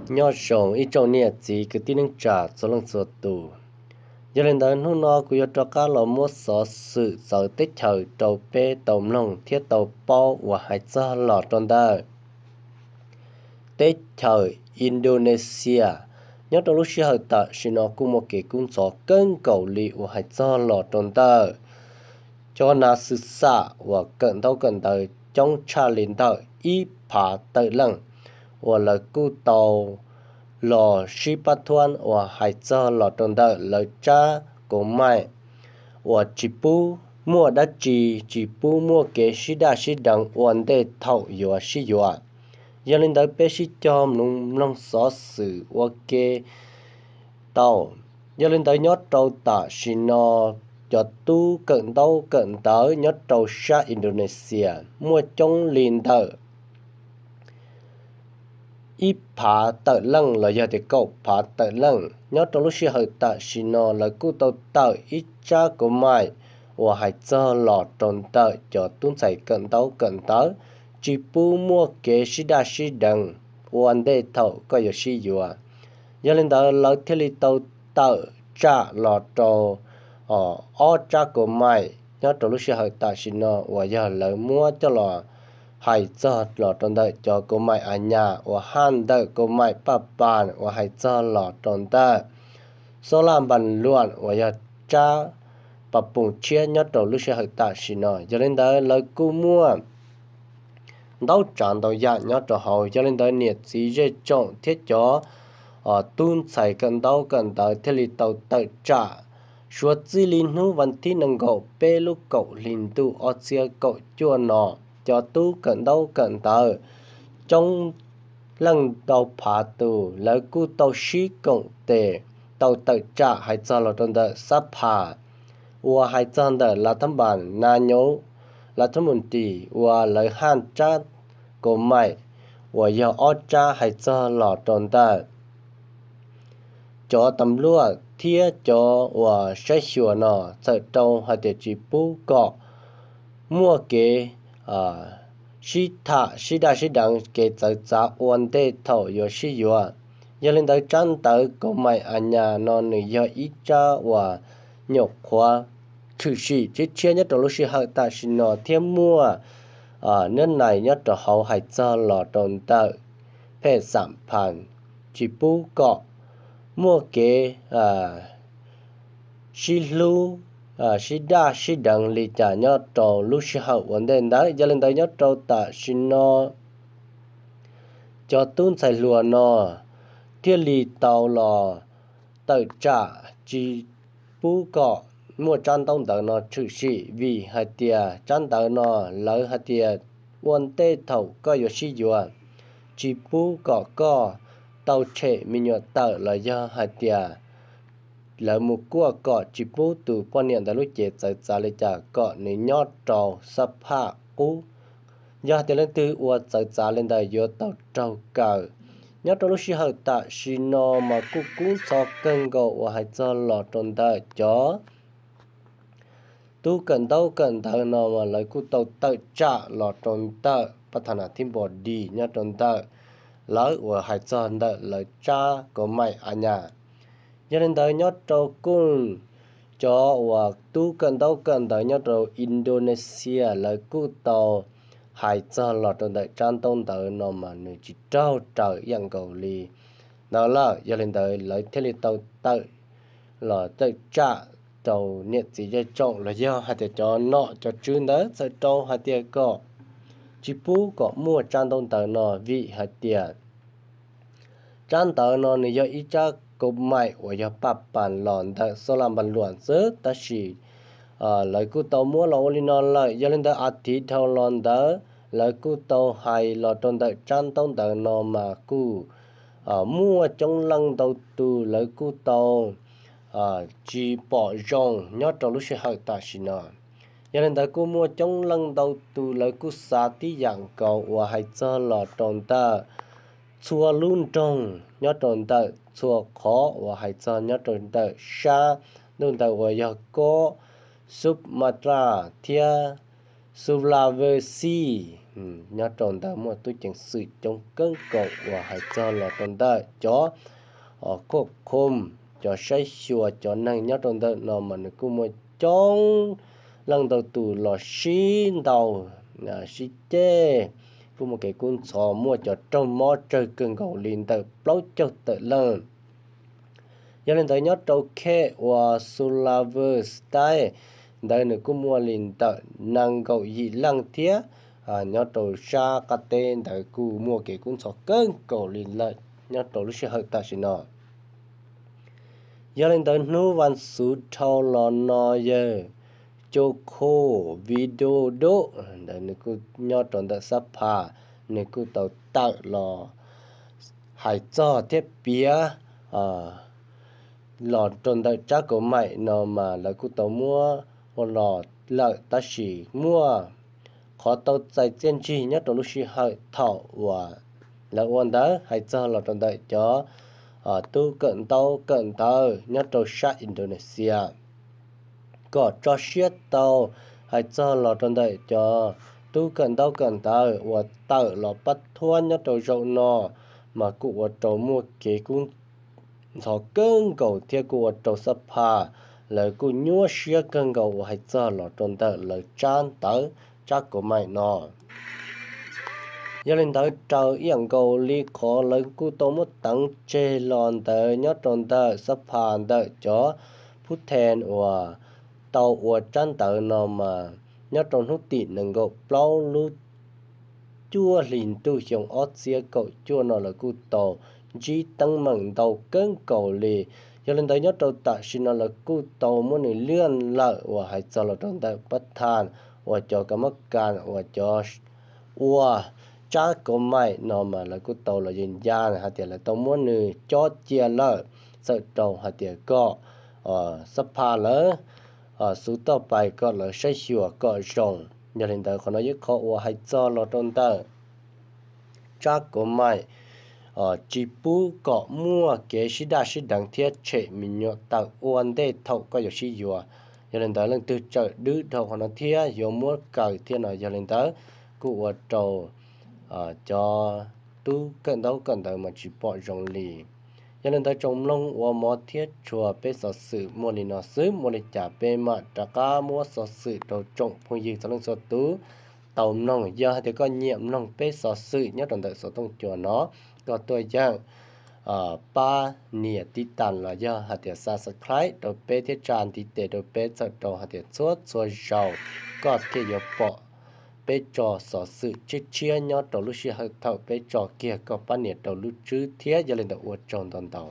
Nyob zoo ib tsoom niam txiv kwv tij neej tsa txhua leej txhua tus. Yog li ntawd hnub no kuv yuav rov qab los muab xov xwm txawv teb chaws rau peb tau mloog thiab tau paub uas hais txog los rau ntawm teb chaws Indonesia. Nyob rau lub sij hawm tam sim no kuj muaj kev kub ntxhov kawg nkaus li uas hais txog los rau ntawm cov nas xwm xam uas kawm ntaub kawm ntawv coob tshaj li ntawm ib phav tawm leej uas lawv kuj tau los sib pab thuab uas hais txog los rau ntawm lawv tsab kov maim uas tsis pub muaj dab tsi, tsis pub muaj kev sib daj sib deev ua ntej thaum yuav sib yuav. Yog li ntawd peb sib cog mloog xov xwm ua ke tau. Yog li ntawd nyob rau tam sim no cov tub kawm ntaub kawm ntawv nyob rau sab Indonesia muaj coob li ntawm ib phav tawm leej los yog tias kaum phav tawm leej. Nyob rau lub sij hawm tam sim no lawv kuj tau tawm ib tsab kov maim uas hais txog los rau ntawm cov tub ntxhais kawm ntaub kawm ntawv tsis pub muaj kev sib daj sib deev ua ntej thaum koj yuav sib yuav. Yog li ntawd lawv thiaj li tau tawm tsam los rau ob tsab kov maim nyob rau lub sij hawm tam sim no uas yog lawv muab coj los hais txog los rau ntawm cov kov maim a nyas uas haj ntawm kov maim paj pas uas hais txog los rau ntawm xob laj npas luam uas yog tsab pas poos tshiab nyob rau lub sij hawm tam sim no. Yog li ntawd lawv kuj muaj ntau tsav ntau yam nyob rau hauv. Yog li ntawd niam txiv zej tsoom thiab cov tub ntxhais kawm ntaub kawm ntawv thiaj li tau tawm tsam suav txij li hnub vas thib nees nkaum peb lub kaum hli ntuj ob txhiab kaum cuaj no. Cov tub kawm ntaub kawm ntawv coob leej ntau phav tus lawv kuj tau sib koom tes tau tawm tsam hais txog los rau ntawm xab phas uas hais txog ntawm lav thab npas na nyob lav thab mus tis uas lawv haj tsab kov maim uas yog ob tsab hais txog los rau ntawm cov tam luaj thiab cov uas saib xyuas no txhawm rau hais tias tsis pub kom muaj kev sib tham sib daj sib deev kev txawv txav ua ntej thaum yuav sib yuav. Yog li ntawd tsab ntawv kov maim a nyas no nws yog ib tsab uas nyuam qhuav tshwm sim tshiab tshiab nyob rau lub sij hawm tam sim no thiab muaj nab nais nyob rau hauv hais txog los rau ntawm phem xam phas tsis pub kom muaj kev sib hlub sib daj sib deev li cas nyob rau lub sij hawm ua ntej ntawd. Yog li ntawd nyob rau tam sim no cov tub ntxhais hluas no thiaj li tau los tawm tsam tsis pub kom muaj tsab ntaub ntawv no tshwm sim vim hais tias tsab ntawv no lawv hais tias ua ntej thaum koj yuav sib yuav tsis pub kom koj tau tshem me nyuam tawm los yog hais tias lawv mus kuaj kom tsis pub tus poj niam ntawd lub cev txawv txav li cas kom nws nyob rau xab phaj qub. Yog hais tias leej twg ua txawv txav li ntawd yuav tau raug kaw. Nyob rau lub sij hawm tam sim no mas kuj kub ntxhov kawg nkaus uas hais txog los rau ntawm cov tub kawm ntaub kawm ntawv no mas lawv kuj tau tawm tsam los rau ntawm pab thas nas thib npos dis nyob rau ntawm lawv uas hais txog ntawm lawv tsab kov maim a nyas. Yog li ntawd nyob rau kuj cov uas tub kawm ntaub kawm ntawv nyob rau Indonesia lawv kuj tau hais txog los rau ntawm tsab ntaub ntawv no mas nws tsis raug raws ib yam nkaus li ntawd lawm. Yog li ntawd lawv thiaj li tau tawm los tawm tsam rau niam txiv zej tsoom los yog hais tias cov nom cov tswv ntawd txhawm rau hais tias kom tsis pub kom muaj tsab ntaub ntawv no vim hais tias tsab ntawv no nws yog ib tsab kov maim uas yog paj pas los ntawm xab laj npas luam xwb tab sis lawv kuj tau muab los ua li no lawm. Yog li ntawd a thiv dhau los ntawd lawv kuj tau hais los rau ntawm tsab ntaub ntawv no mas kuj muaj coob leej ntau tus lawv kuj tau tsis pom zoo nyob rau lub sij hawm tam sim no. Yog li ntawd kuj muaj coob leej ntau tus lawv kuj xav tib yam nkaus uas hais txog los rau ntawm txhua lub nroog nyob rau ntawm txhua qhov uas hais txog nyob rau ntawm sab ntuj ntawd uas yog kob Sumatra thiab Sulawesi Nyob rau ntawd muaj tub ceev xwm coob kawg nkaus uas hais txog los rau ntawm cov khuaj khum, cov saib xyuas cov neeg nyob rau ntawm no mas nws kuj muaj coob leej ntau tus los sib ntaus sib ceg, kuj muaj kev kub ntxhov, muaj cov raug mob tsawg kawg nkaus li ntawm plaub caug tawm leej. Yog li ntawd nyob rau khej uas Sulawesi ntawd nws kuj muaj li ntawm nees nkaum yim leej thiab. Nyob rau sab qab teb ntawd kuj muaj kev kub ntxhov kawg nkaus li lawm nyob rau lub sij hawm tam sim no. Yog li ntawd hnub vas xuv dhau los no yawg Joko Widodo ntawd nws kuj nyob rau ntawm Sab Phas, nws kuj tau tawm los hais txog thiab piav los rau ntawm tsab kaus maim no mas lawv kuj tau muab ua los lawm, tab sis muaj qhov tau txais txiaj ntsig nyob rau lub sij hawm thaum uas lawv ua ntawd hais txog los rau ntawm cov tub kawm ntaub kawm ntawv nyob rau sab Indonesia kom tso siab tau hais txog los rau ntawm cov tub kawm ntaub kawm ntawv uas tawm los pab thuab nyob rau zaum no, mas kuj ua rau muaj kev kub ntxhov kawg nkaus thiab kuj ua rau Sab Phas lawv kuj nyuaj siab kawg nkaus uas hais txog los rau ntawm lawv tsab ntawv tsab kaus maim no. Yog li ntawd raws ib yam nkaus li qhov lawv kuj tau muab teev tseg los ntawd nyob rau ntawm Sab Phas ntawm cov phub then uas tau ua tsab ntawv no mas nyob rau hnub tim nees nkaum plaub lub cuaj hlis ntuj xyoo ob txhiab kaum cuaj no lawv kuj tau ntsib teeb meem ntau kawg nkaus li. Yog li ntawd nyob rau tam sim no lawv kuj tau muab nws liaj lawm uas hais txog los rau ntawm pab thas uas cov ka mab kas uas cov ua tsab kaus maim no mas lawv kuj tau los yws ncaj hais tias lawv tau muab nws cob cia lawm, txawm rau hais tias kom Sab Phas lawv xuv toj pais kom lawv saib xyuas kom zoo. Yog li ntawd qhov no yog qhov uas hais txog los rau ntawm tsab kaus maim tsis pub kom muaj kev sib daj sib deev thiab tshem me nyuam tawm ua ntej thaum koj yuav sib yuav. Yog li ntawd leej twg tsawm dwb dhau qhov no thiab yuav muab kaw thiab no, yog li ntawd kuj ua rau cov tub kawm ntaub kawm ntawv mas tsis pom zoo li. Yog li ntawd tsoom mloog uas hmov thiab tshua, peb xov xwm muaj li no xwb, muaj li cas peb mam rov qab muab xov xwm rau tsoom phooj ywg txhua leej txhua tus tau mloog. Yog hais tias koj nyiam mloog peb xov xwm nyob rau ntawm xov tooj cua no, koj tuaj yeem pab nias tib tas los yog hais tias subscribe rau peb thiab tsa ntiv tes rau peb, txawm rau hais tias txhua txhua zaus koj thiaj yuav pom peb tso xov xwm tshiab tshiab nyob rau lub sij hawm thaum peb tso kiag, koj pab nias rau lub tswb thiab. Yog li ntawd ua tsaug ntau ntau.